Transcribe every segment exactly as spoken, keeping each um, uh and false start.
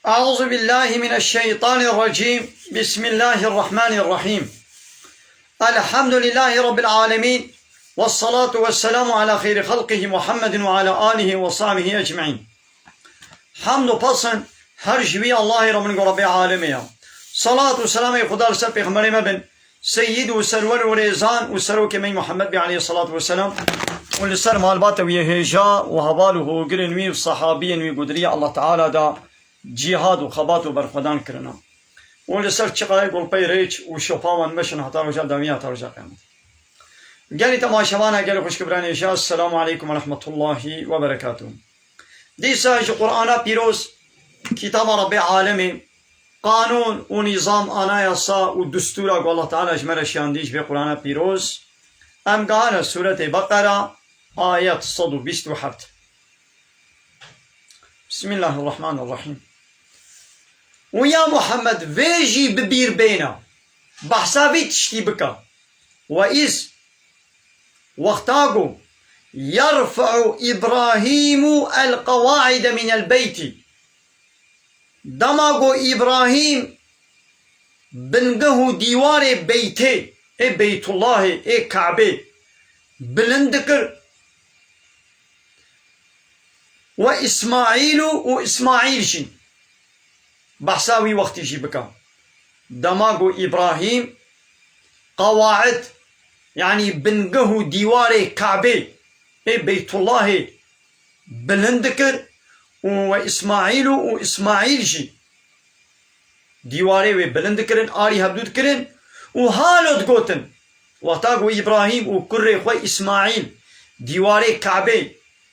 أعوذ بالله من الشيطان الرجيم. بسم الله الرحمن الرحيم. الحمد لله رب العالمين. والصلاة والسلام على خير خلقه محمد وعلى آله وصحبه أجمعين. Hamd û pasin her ji wî Allahê re bin ku Rebbê alemê ya. Salat û selamê Xuda li ser pêxemberê me bin, Seyyid û serwer û rêzan û serokê me Muhammed bî aleyhissalatu vesselam û li ser malbata wî hêja û heval û hogirên wî û sahabiyên wî ku di riya Allah Teala de cîhad û xebat û berxwedan kirina. Û li ser çiqayê golpey rêç û şopa wan meşin heta roja dawiya, heta roja qiyamete. Gelî temaşevana, gelî xwişk û birayên hêja, Esselamu aleykum ve rahmetullahi ve berekatuhu. Dîsa ji Qur'ana pîroz, kitaba Rebbê alemê, qanûn û nîzam, anayasa û destûra ku Allah Teala ji me re şiyandî ji vê Qur'ana pîroz, em gehane Sûretê Beqera, ayet sed û bîst û heft. Bismillahirrahmanirrahîm. Û ya Muhammed, vê jî bi bîr bêne, behsa vî tiştî bike. Ve iz, wexta ku yerfe'u Îbrahîmu el-qewaide minel beyti, dema ku Îbrahîm bingeh û dîwarê beytê, ê Beytullahê, ê Kabê bilind dikir, ve Îsmaîlu û Îsmaîl jî, behsa wî wextî jî bike. Dema ku Îbrahîm qewaid, yanî bingeh û dîwarê Kabê, ê Beytullahê bilind dikir û ve Îsmaîlu û Îsmaîl jî dîwarê wê bilind dikirin, arî hevdû dikirin û halo digotin. Wexta ku Îbrahîm û kurê xwe Îsmaîl dîwarê Kabê,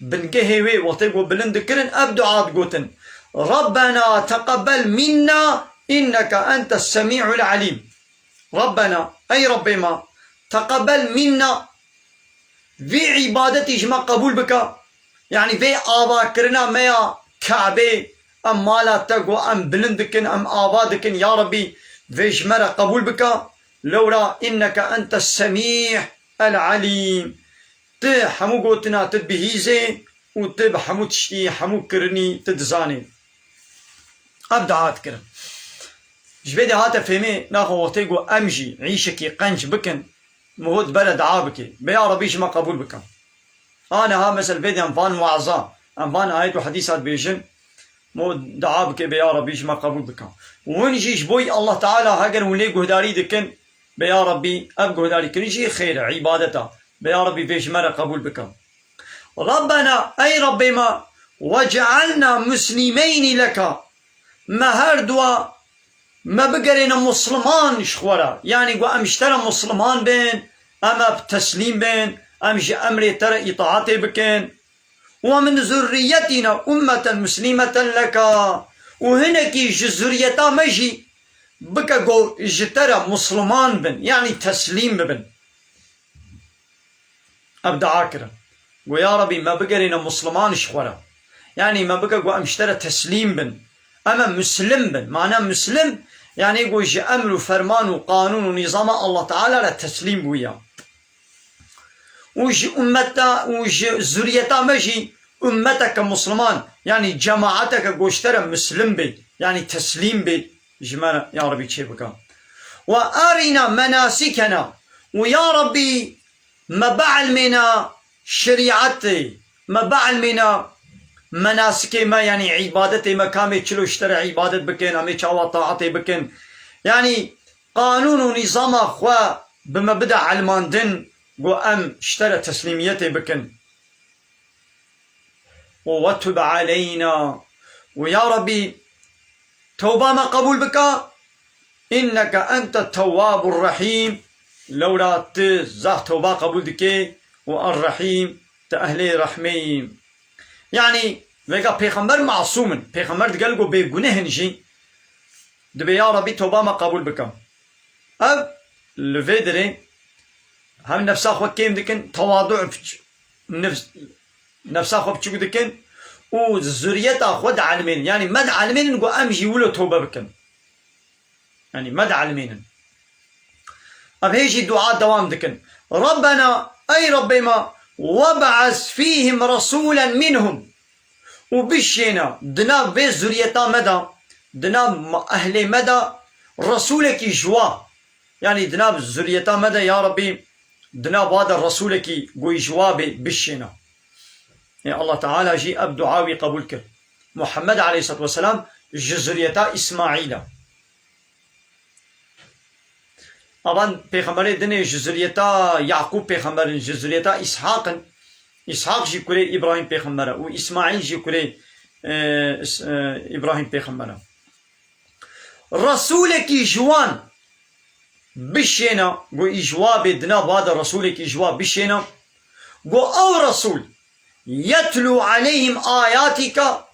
bingehê wê, wextê ku bilind dikirin, ev dua digotin: Rabbena teqebbel minna inneke entes semî'ul alîm. Rabbena, ey Rebbê me, teqebbel minna, vî îbadetî ji me qebûl bike. Yanî vê avakirina me ya Kabê, em mala te ku em bilind dikin, em ava dikin, ya Rebbî, vê ji me re qebûl bike. Lewra inneke entes semî el alîm. Tu hemû gotina tu dibihîzê û tu bi hemû tiştî, hemû kirinî tu dizanî. Ev dua dikirin. Ji vê de hate fêmê, naxwe wextê ku em jî îşekî qenc bikin, Mihot bere dua bike. Bê ya Rebî ji me qebûl bike. Aniha mesel vê de em van waza, em van ayet û hedîsa dibêjin, mo dua bike bê ya Rebî ji me qebûl bike. Hûn jî ji bo Allah Teala heger hûn lê guhdarî dikin, bê ya Rebî ev guhdarîkirin jî xêr e, îbadet e. Bê ya Rebî vê ji me re qebûl bike. Rabbena, ey Rebbê me, wec'alna muslimeyni leka. Me her dua me bigerêne musliman ji xwe re. Yanî ku em ji te re musliman bin, em ev teslîm bin, em ji emrê te re îtaatê bikin. Ve min zurriyetina ummeten muslimeten leka. Û hinekî ji zuriyeta me jî bike ku ji te re musliman bin, yanî teslîm bibin. Ev dua kirin. Got, ya Rebî, me bigerîne musliman ji xwe re. Yanî me bike ku em ji te re teslîm bin. Em em muslim bin. Mana muslim, yanî ku ji emr û ferman û qanûn û nîzama Allah Teala re teslîm bûye. Û ji ummeta û ji zuriyeta me jî ummeteke musliman, yanî cemaeteke ku ji te re muslim bê, yanî teslîm bê, ji me re, ya Rebî, çê bike. Ve arîna menasikena. Û ya Rebî, me bielmêna şerîetê, me bielmêna menasikê me, yanî îbadetê me, kamê çilo ji te re îbadet bikin, em ê çawa taetê bikin. Yanî qanûn û nîzama xwe bi me bide elmandin, ku em ji te re teslîmiyetê bikin. Û ve tub aleyna. Û ya Rebî, tewba me qebûl bike. Inneke ente tewwabur rehîm. Lewra tu zaf tewba qebûl dikê û er-Rehîm, tu ehlê rehmê yî. Yanî, vêga pêxember masûm in. Pêxember digel ku bêguneh in jî, dibê ya Rebî tewba me qebûl bike. Ev li vê derê hem nefsa xwe kêm dikin, tewadu nefs-, nefsa xwe biçûk dikin û zuriyeta xwe dielimênin. Yanî me dielimênin ku em jî wilo tewbe bikin. Yanî me dielimênin. Em hê jî dua dewam dikin. Rabbena, ey Rebbê me, web'es fîhim resûlen minhum. Û bişêne di nav vê zuriyeta me de Di nav ma-, ehlê me de Resûlekî ji wa, yanî di nav zuriyeta me de, ya Rebbî, di nav wa de Resûlekî ku ji wa bê bişêne. Ê Allah Teala jî ev dua wî qebûl kir. Muhammed aleyhisselatu vesselam ji zuriyeta Îsmaîl e. Avan pêxemberê dinê ji zuriyeta Yaqûb pêxember in, ji zuriyeta Îshaq in. Îshaq jî kurê Îbrahîm pêxember e û Îsmaîl jî kurê, e, Îs-, e, Îbrahîm pêxember e. Resûlekî ji wan bişêne, ku î ji wa bê, di nav wa de Resûlekî ji wa bişêne, ku ew Resûl yetlû aleyhim ayatîka,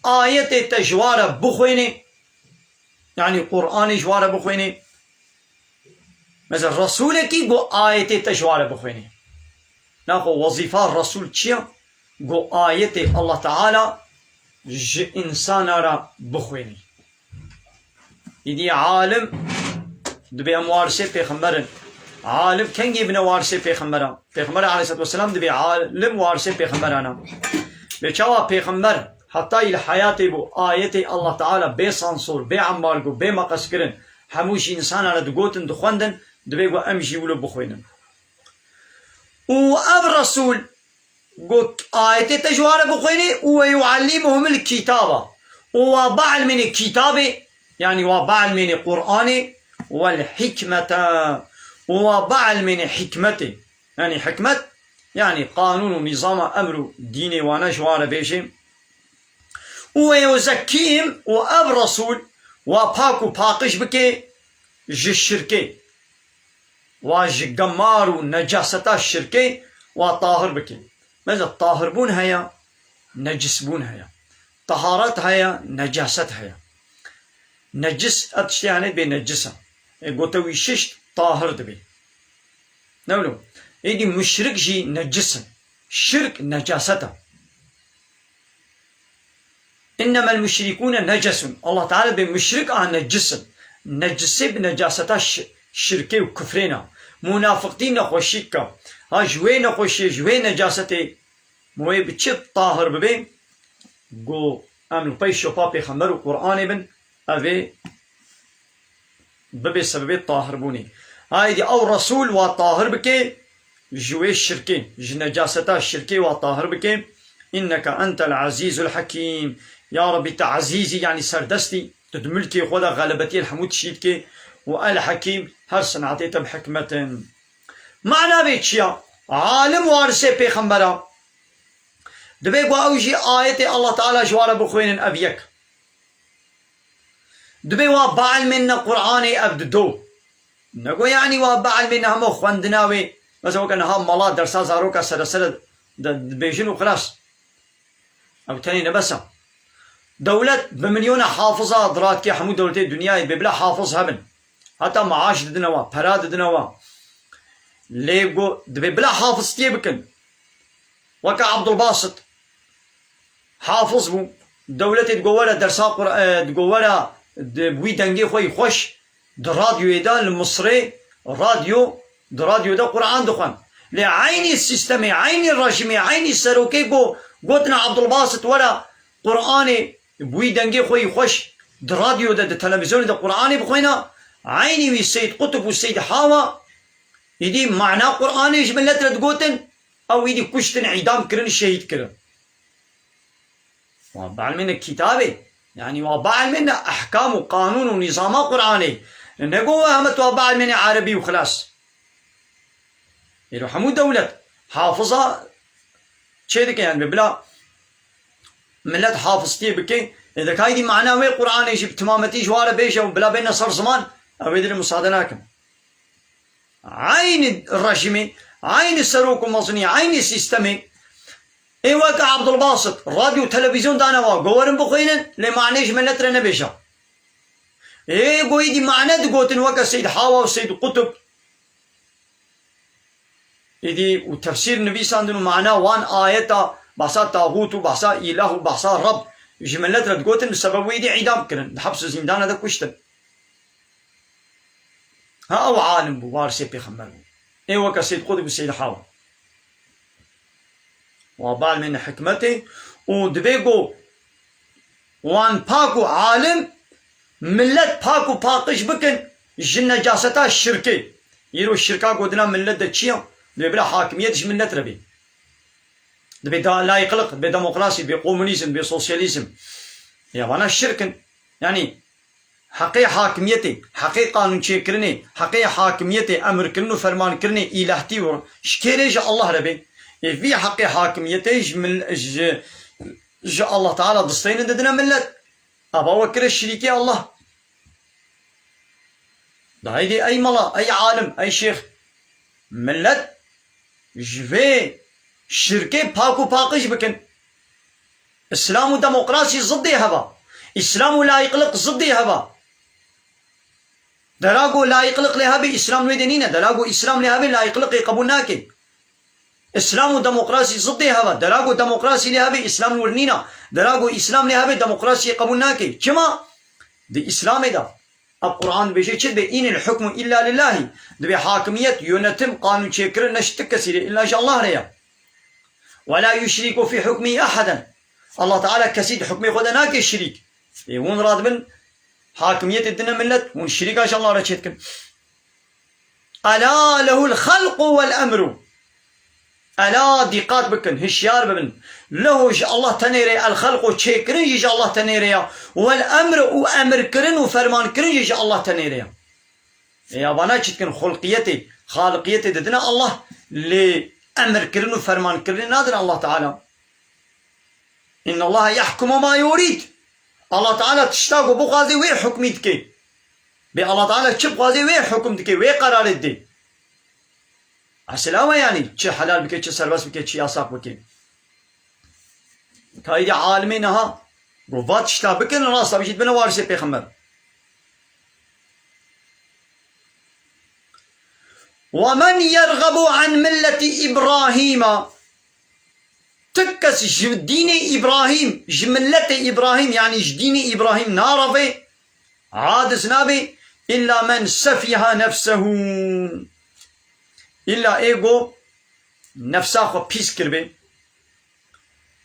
ayetê te ji wa re bixwênê, yanî Qur'anê ji wa re bixwênê. Mesela Resûlekî ku ayetê te ji wa re bixwênê. Naxwe wezîfa Resûl çi ye? Ku ayetê Allah Teala ji însana re bixwênê. Îdî alim dibê em warisê pêxember in. Alim kengê bine warisê pêxemberan? Pêxember aleyhisselatu vesselam dibê alim warisê pêxemberan e. Lê çawa pêxember heta î li heyatê bû, ayetê Allah Teala bê sansor, bê embargo, bê meqeskirin, hemû ji însana re digotin, dixwendin, dibê ku em jî wilo bixwînin. Û ev Resûl got, ayetê te ji wan re bixwînî, û "ve yuallimuhumul kitaba", û wa bielmênê kitabê, yanî wa bielmênê Qur'anê, "wel hikmete", û wa bielmênê hikmetê, yanî hikmet, yanî qanûn û nîzama emr û dînê wana ji wan re bêjê. "Û ve yuzekkîhim", û ev Resûl wa pak û paqij bike ji şirkê, wa ji gemar û necaseta şirkê wa tahir bike. Mesela tahirbûn heye, necisbûn heye. Taharet heye, necaset heye. Necis, ev tiştê hene bê necis e. Ê gote wî şişt, tahir dibe. Ne wilo? Êdî muşrik jî necis in. Şirk necaset e. "Innemel muşrikûne necesun." Allah Teala bê muşrik a necis in. Necisê bi necaseta şi-, şirkê û kufrê ne. Munafiqtî nexweşîk e. Ha ji wê nexweşiyê, ji wê necasetê wê bi çi tahir bibe? Go em li pey şopa pêxember û Qur'anê bin, ev ê bibe sebebê tahirbûnê. Haydî ew Resûl wa tahir bike ji wê şirkê, ji necaseta şirkê wa tahir bike. "Inneke entel azîzul hekîm." Ya Rebbî, te ezîzî, yanî serdestî, tu di milkê xwe de xelebetiyê li hemû tiştî dikê û el hekîm, her sinetê te bi hikmet in. Mana vê çi ya? Alim warisê pêxembera. Dibê ku ew jî ayetê Allah Teala ji wa re bixwînin, ev yek. Dibê wa bielmênine Qur'anê, ev dido. Nego yanî wa bielmênine hema xwendina wê. Mesela weke niha mala dersa zaroka seresere de dibêjin û xilas. Ew tenê ne bes e. Dewlet bi milyona hafiza diratike hemû dewletê dinyayê dibê bila hafiz hebin. Heta maaş didine wa, pera didine wa. Lê go dibê bila hafiztiyê bikin. Weke Abdulbasit hafiz bû. Dewletê digo were dersa Qur-, e, digo were di wî dengê xwe yî xweş di radyoyê de li Misirê radyo, di radyo de Qur'an dixwend. Lê eynî sîstemê, eynî rejîmê, eynî serokê go gotina Abdulbasit were Qur'anê bi wî dengê xwe yî xweş di radyo de, di televîzyonê de Qur'anê bixwêna, eynî wî Seyd Qutb û Seyd Hawa îdî mana Qur'anê ji milet re digotin, ew îdî kuştin, îdam kirin, şehîd kirin. Wa bielmêne kitabê, yanî wa bielmêne ehkam û qanûn û nîzama Qur'anê. Nego we heme tu wa bielmêne erebî û xilas. Îro hemû dewlet hafiza çê dike, yanî bi bila milet hafiztiyê bike, ê de kaydî mana wê Qur'anê jî bi timametî ji wa re bêje û bila bêne ser ziman, ew ê dilê musade nakin. Eynî rejîmê, eynî serok û mezinî, eynî sîstemê. Ê weke Abdulbasit, radyo û televîzyon dane wa, go werin bixwînin, lê manê ji milet re nebêje. Ê go îdî mane digotin weke Seyd Hawa û Seyd Qutb. Îdî û tefsîr nivîsandin û mana wan ayeta, behsa taxût û behsa îlah û behsa Reb ji milet re digotin, bi sebeb wê îdî îdam kirin, di heps û zîndana de kuştin. Ha ew alim bû, warisê pêxember bû. Ê weke Seyd Qutb û Seyd Hawa. Wa bielmêne hikmetê û dibê ku wan pak û alim Millet pak û paqij bikin ji necaseta şirkê. Îro şirka godina millet de çi ya? Dibê bila hakimiyet ji millet re bê. Dibê da layıklık, dibê demokrasî, dibê komunîzm, dibê sosyalîzm. Ya vana şirk in. Yanî heqê hakimiyetê, heqê qanûnçêkirinê, heqê hakimiyetê, emirkirin û fermankirinê îlehtî û ji kê re? Ji Allah re bê. Ê vî heqê hakimiyetê ji mil-, ji, ji Allah Teala disteynin didine millet. Ava we kire şirîkê Allah. Da heydê ey mala, ey alim, ey şêx. Millet ji vê şirkê pak û paqij bikin. Îslam û demokrasî ziddê heva. Îslam û layıklık ziddê heva. Dera ku layıklık lê hebe, Îslam wê de nîne. Dera ku Îslam lê hebe, layıklık ê qebûl nake. Îslam û demokrasî ziddê heva. Dera ku demokrasî lê hebe, Îslam wir nîne. Dera ku Îslam lê hebe, demokrasiyê qebûl nake. Çima? Di Îslamê de. Ev Quran dibêje çi dibe? "İnil hukmu illa lillahi." Dibê hakimiyet, yönetim, qanûnçêkirin ne ji ti kesî re, illa ji Allah re ya. "Ve la yuşriku fi hukmihi ahaden." Allah Teala kesî di hukmê xwe de nake şirîk. Ê hûn radibin hakimiyetê dine millet, hûn şirîka ji Allah re çêdikin. "Ela lehul halqu vel emru." Ela, dîqat bikin, hişyar bibin. Lehu, ji Allah tenê re, el halqu, çêkirin jî ji Allah tenê re ya. Vel emru, û emirkirin û fermankirin jî ji Allah tenê re ya. Ê ya vana çi dikin? Xulqiyetê, xaliqiyetê didine Allah, lê emirkirin û fermankirinê nadine Allah Teala. "İnnallaha yahkumu ma yurid." Allah Teala tişta ku bixwaze wê hukmî dike. Bê Allah Teala çi bixwaze wê hukm dike, wê qerarê dide. Esela we yanî çi helal bike, çi serbest bike, çi yasak bike. Tayîdê alimê niha ku va tişta bikin, rasta bijît bine warisê pêxember. "Ve men yergabu an milleti İbrahîma." Ti kes ji dînê Îbrahîm, ji milletê Îbrahîm, yanî ji dînê Îbrahîm narave, aciz nabe, "illa men sefiha nefsehu." Îlla ê go nefsa xwe pîs kiribe.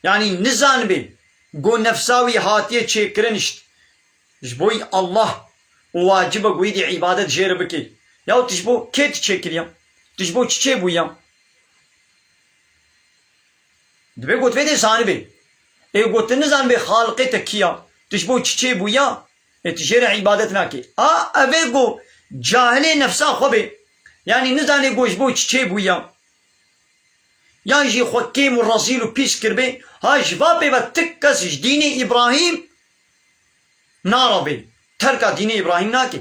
Yanî nizanibe go nefsa wî hatiye çêkirin ji, ji bo Allah û wacib e go êdî îbadet jê re bike. Yaw tu ji bo kê tu çêkiriye? Tu ji bo çi çêbûye? Dibe go tu vê dê zanibe. Ê go tu nizanibe Xaliqê te kî ya? Tu ji bo çi çêbûye? Ê tu jê re îbadet nakê. A, ev ê go cahilê nefsa xwe bê. Yanî nizanê go ji bo çi çêbûye. Yan jî xwe kêm û rezîl û pîs kiribê. Ha ji va pê ve ti kes ji dînê Îbrahîm narabê. Terka dînê Îbrahîm nake.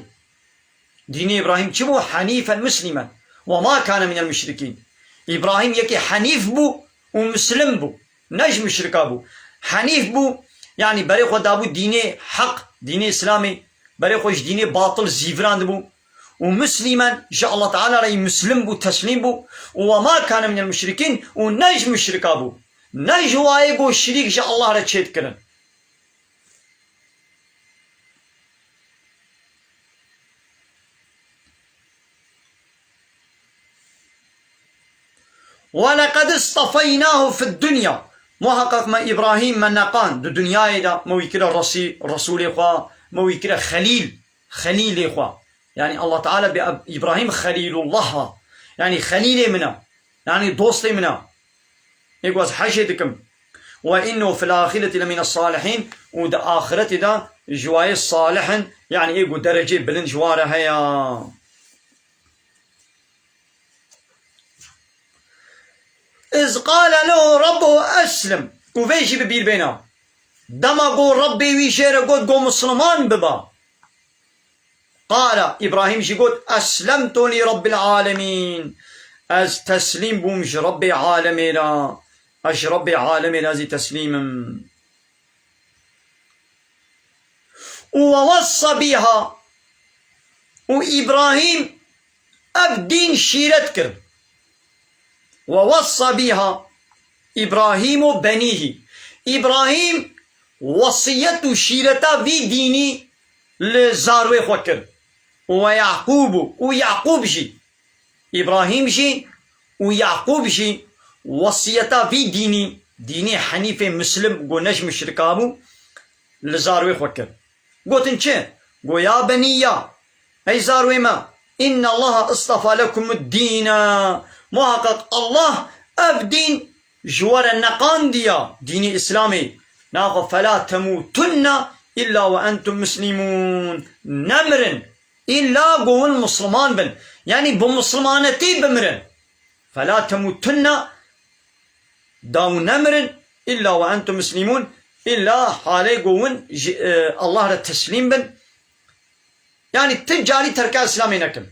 Dînê Îbrahîm çi bû? Henîfen muslimen. Ve ma kane minel muşrikîn. Îbrahîm yekê henîf bû û muslim bû. Ne ji muşrika bû. Henîf bû, yanî berê xwe dabû dînê heq, dînê Îslamê, berê xwe ji dînê batil zîvirandibû. Û muslimen ji Allah Teala re muslim bû, teslîm bû. Û ve ma kane minel muşrikîn, û ne ji muşrika bû. Ne ji wayê ku şirîk ji Allah re çêdikirin. "Ve leqed istafeynahu fid dunya." Muhakkak me Îbrahîm me neqand di dinyayê de, me wî kire resî-, Resûlê xwe, me wî kire Xelîl, Xelîlê xwe. Yanî Allah Teala bi Îbrahîm Xelîlullah ha. Yanî Xelîlê min e. Yanî dostê min e. Ê ku ez hejê dikim. "Ve innehu fil ahireti lemine salihîn." Û di axiretê de ji wayê salih in, yanî ê ku derecê bilind ji wa re heye. "Iz qale lehu rabbuhu eslim." Û vê jî bi bîr bêne. Dema ku Rabbê wî jê re got, got, "Misliman bibe." Qala, Îbrahîm jî got, "Eslemtu li Rabbil alemîn." Ez teslîm bûm ji Rabbê alemê re. Ez ji Rabbê alemê re zî teslîm im. Û we wessa bîha. Û Îbrahîm ev dîn şîret kir. Ve wessa bîha Îbrahîm û benîhî. Îbrahîm wesiyet û şîreta vî dînî li zarwê xwe kir. Û ve Yaqûb û, û Yaqûb jî, Îbrahîm jî û Yaqûb jî wesiyeta vî dînî, dînê henîfê, muslim, ku ne ji muşrika bû, li zarwê xwe kir. Gotin çi? Go ya benî ya, ey zarwê me, innallaha istafa lekumud dîne. Muheqeq Allah ev dîn ji we re neqandiya, dînê Îslamê. Naxwe, fela temûtunne illa we entum muslimûn. Nemirin, îlla go hûn misliman bin. Yanî bi mislimanetî bimirin. Fela temûtunne, da hûn nemirin, illa we entum muslimûn, îlla halê go hûn ji, e, Allah re teslîm bin. Yanî ti carî terka Îslamê nekin.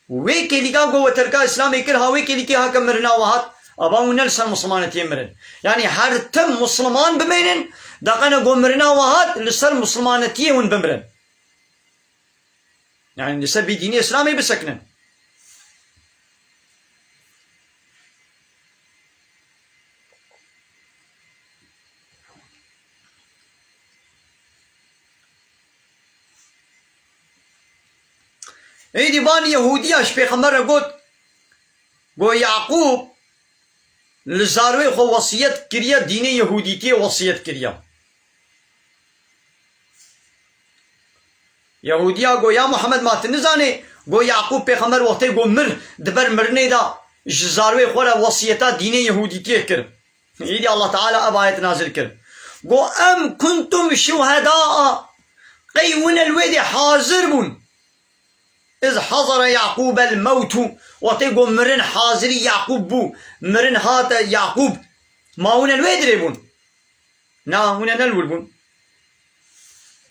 Wê kêlîka go we terka Îslamê kir, ha wê kêlîkê hake mirina we hat, ava hûn ne li ser mislimanetiyê mirin. Yanî her tim misliman bimênin, deqene go mirina we hat, li ser mislimanetiyê hûn bimirin. Yanî li ser vî dînê Îslamê bisekinin. Êdî van Yehûdiya ji Pêxember re got, go Yaqûb li zarwê xwe wesiyet kiriye, dînê Yehûdîtiyê wesiyet kiriye. Yehûdiya go, ya Muhammed, ma tu nizanê, go Yaqûb pêxember wextê go mir, di ber mirinê de ji zarwê xwe re wesiyeta dînê Yehûdîtiyê kir. Îdî Allah Teala ev ayet nazil kir. Go, em kuntum şuhedaa. Qey hûn li wê dê hazir bûn. Iz hazara Yaqûbel mewtu. Wextê go mirin hazirî Yaqûb bû. Mirin hate Yaqûb. Ma hûn li wê dirê bûn. Na, hûn ne li wir bûn.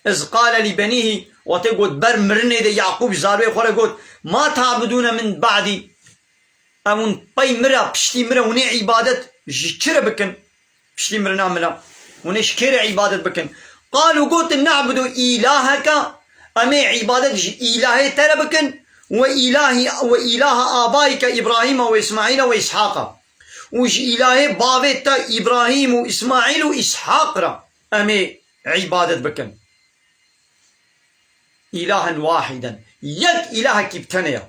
Iz qale li benîhî, wextê got ber mirinê de Yaqûb zarwê xwe re got, ma ta'budûne min ba'dî. Em hûn pey min re, piştî min re hûn ê îbadet ji çi re bikin? Piştî mirina min re. Hûn ê ji kê re îbadet bikin? Qalû, gotin, na'budu îlaheke, em ê îbadet ji îlahê te re bikin, we îlahî, we îlaha abayîke Îbrahîma we Îsmaîla we Îshaqa. Û ji îlahê bavê te Îbrahîm û Îsmaîl û Îshaq re em ê îbadet bikin. Îlahen wahîden. Yek îlahekî bi tenê ye.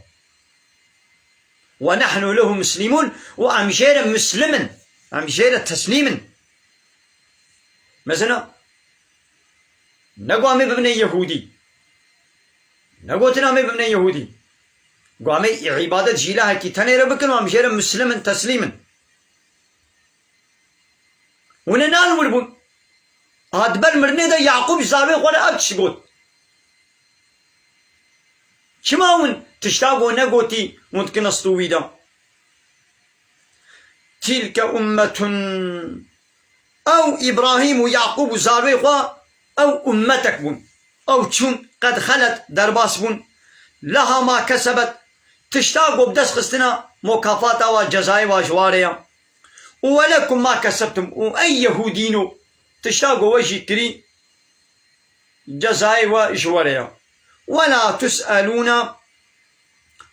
Ve nehnu lehu muslimûn, û em jê re muslim in. Em jê re teslîm in. Mesela, ne go em ê bibine Yehûdî. Ne gotin em ê bibine Yehûdî. Go em ê îbadet ji îlahekî tenê re bikin û em jê re muslim in, teslîm in. Hûn ê nan wir bûn. Hat ber mirinê de Yaqûb ji zarwê xwe re ev tişt got. Çima hûn tişta ku negotî hûn dikin estû wî de? Tîlke ummetun. Ew Îbrahîm û Yaqûb û zarwê xwe, ew ummetek bûn. Ew çûn, qed xelet, derbas bûn. Leha ma kesebet, tişta ku bi dest xistina mukafata wa, cezayê wa ji wa re ye. Û welekum ma kesebtum, û ey Yehûdîno, tişta ku we jî kirî, cezayê we ji we re ye. Wela tus'elûne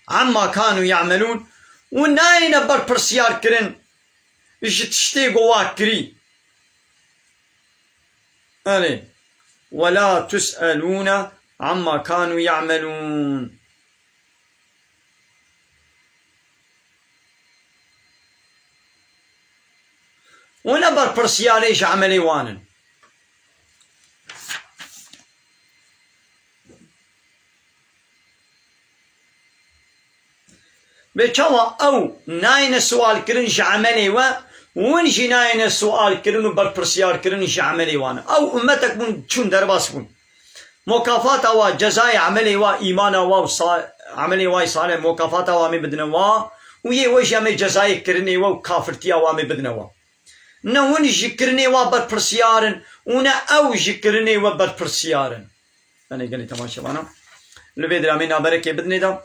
amma kanû ya'melûn, û nayêne berpirsiyar kirin ji tiştê ku wa kirî. Erê. Wela tus'elûne amma kanû ya'melûn. Û ne berpirsiyarê ji emelê wan in. Bê çawa ew nayêne siwalkirin ji emelê we, hûn jî nayêne siwalkirin û berpirsiyarkirin ji emelê wan. Ew ummetek bûn, çûn derbas bûn. Mukafata wa, cezayê emelê wa, îmana wa û sa-, emelê wa yê salih, mukafata wa em ê bidine wa û yê we jî em ê cezayê kirinê we û kafirtiya wa em ê bidine wa. Ne hûn ji kirinê wa berpirsiyar in û ne ew ji kirinê we berpirsiyar in. Tenê gelî temaşevana. Li vê diramê naberekê bidinê de.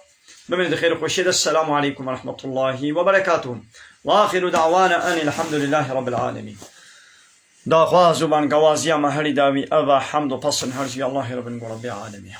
Bimînin di xêr û xweşiyê de. Selamu aleykum ve rahmetullahi ve berekatuhu. Ve axiru da'wana enî elhamdülillahî rabbil alemin. Daxwaz û bangewaziya me herî dawî ev e, hemd û pesn her ji Allahê Rabbin û Rabbê alemî.